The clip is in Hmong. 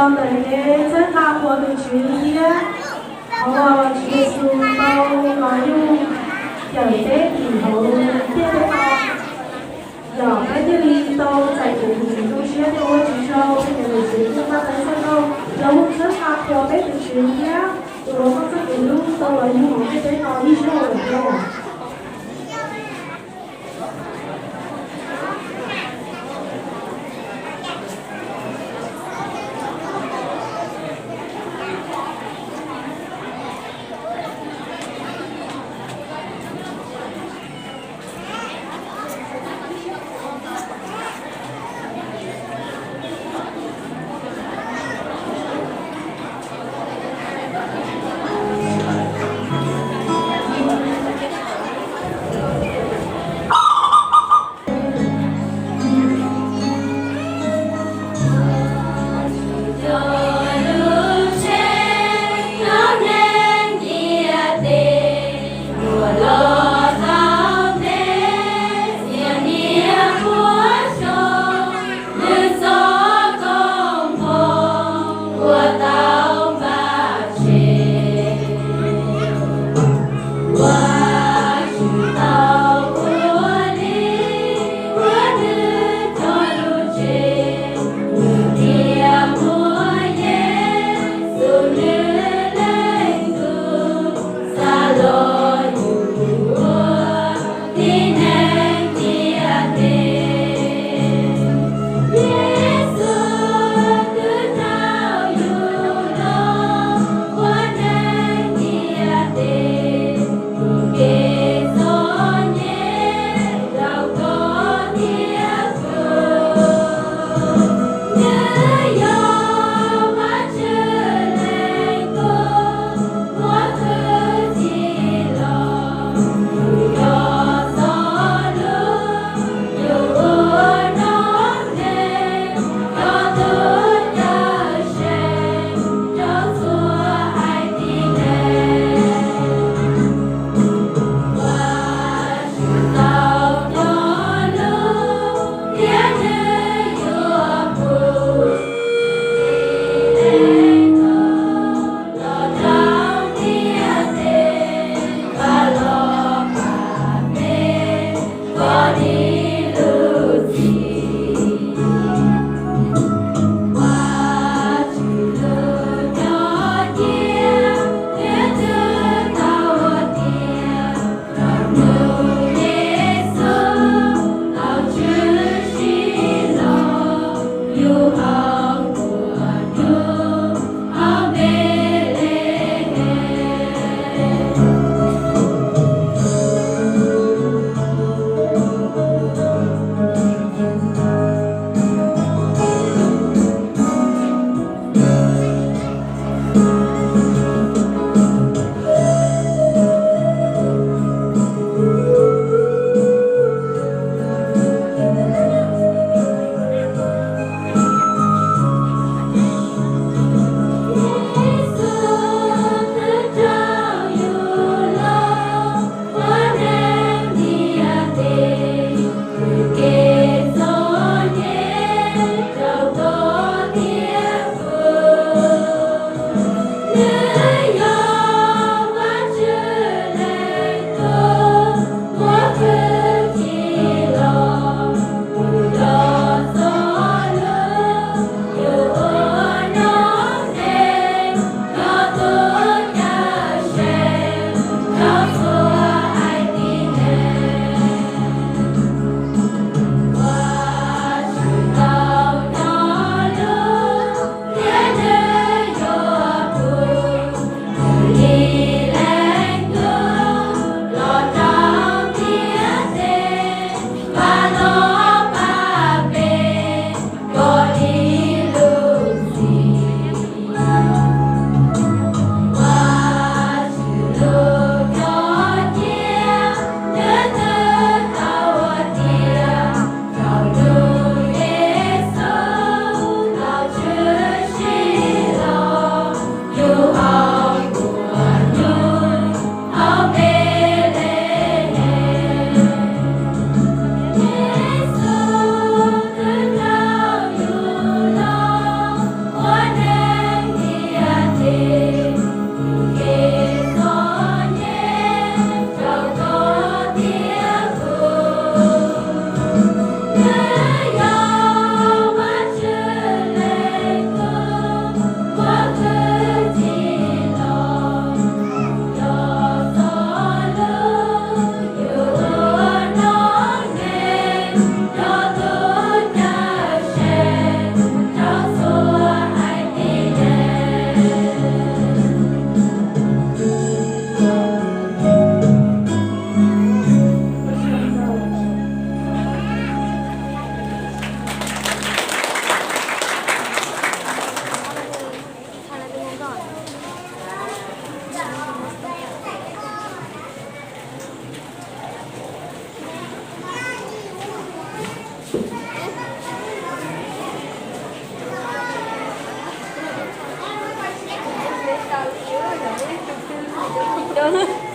Ntawm kev txhawb nqa qhuas tus Tswv thiab qhov uas Tswv Yexus tau los yug cawm peb tim hauv ntiaj teb no, yog peb thiaj li tau txais kev hlub zoo siab thiab ua Tswv tsaug. Peb cov niam txiv kwv tij neej tsa, los mus txhawb nqa qhuas peb tus Tswv thiab tus uas muaj txoj kev hlub tau los yug hauv ntiaj teb no ib zaug lawm thiab. Tau.